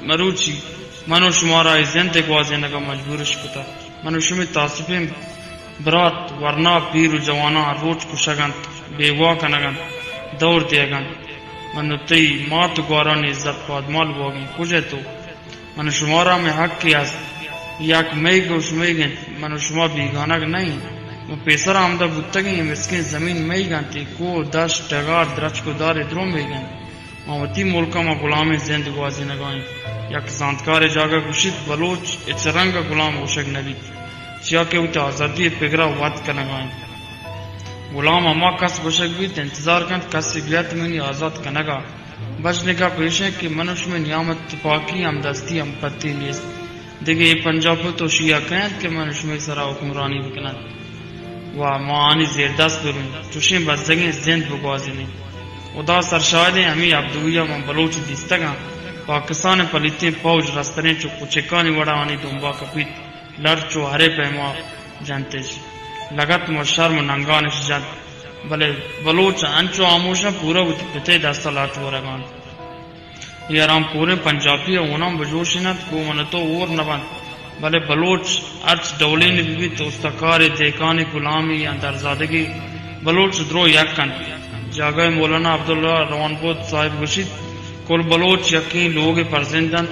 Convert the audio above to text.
مروچی من و شمارا اے زند ء گوازینگ ء مجبورش کتہ۔ من و شمے تاسپیں برات ورنا پیر و جواناں روچ کشگ انت، بیگواہ کنگ انت، دور دیگ انت۔ من و تئی مات و گوارانی عزت پادمال بوگیں۔ کجئے تو؟ من و شمارا ہمے حقے است۔ یک مئیگ و شمئیگ انت۔ من و شما بیگانگ نہ ایں۔ ما پیسرا ہمدا بوتگیں، اے مسکیں زمین مئیگ انت، اے کوہ، دشت، ڈگار، درچک و دار اے درو مئیگ انت۔ ما وتی ملکا ما غلامیں زند گوازینگا ایں۔ یک زانتکارے جاگہ گوشیت، بلوچ ہچ رنگ ء غلام گوشگ نہ بیت، چیا کہ وتی آزاتی ء پگرا وت کنگا انت۔ غلام ہما کس گوشگ بیت، انتظار کنت کسے بیت منی آزات کنگا۔ بژن ء گپ ایش انت کہ من و شمئے نیام ء تپاکی، ہمدستی، ہمپتی نیست۔ دگہ اے پنجاپ ء توشی ء کئے انت کہ من و شمئے سرا حکمرانی بکننت و ما آنی زیردست ببیں، چوشیں بزگیں زند بگوازینیں؟ ہدا سرشاہدیں، ہمے ابدوئی ء من بلوچ دیستگاں، پاکستان ء پلیتیں پوج رستریں چو کچکانی وڑا آنی دمبا کپیت، لڑ چو ہرے پیما جنتش، لگت ماں شرم و ننگانش جنت، بلے بلوچ انچو ہاموش انت پورا وتی پت ء دست ء لٹ ورگا انت۔ اے حرام کوریں پنجاپی ء ہوناں بجوشینت، گوں من ء تو ہور نہ بنت، بلے بلوچ ہرچ ڈولیں بہ بیت، استکارے، دہکانے، گلامے یا درزادگے، بلوچ درو یک انت۔ جاگہ ء مولانا عبداللہ روانبود صاحب گوشیت، کل بلوچ یکیں لوگ ء پرزند انت۔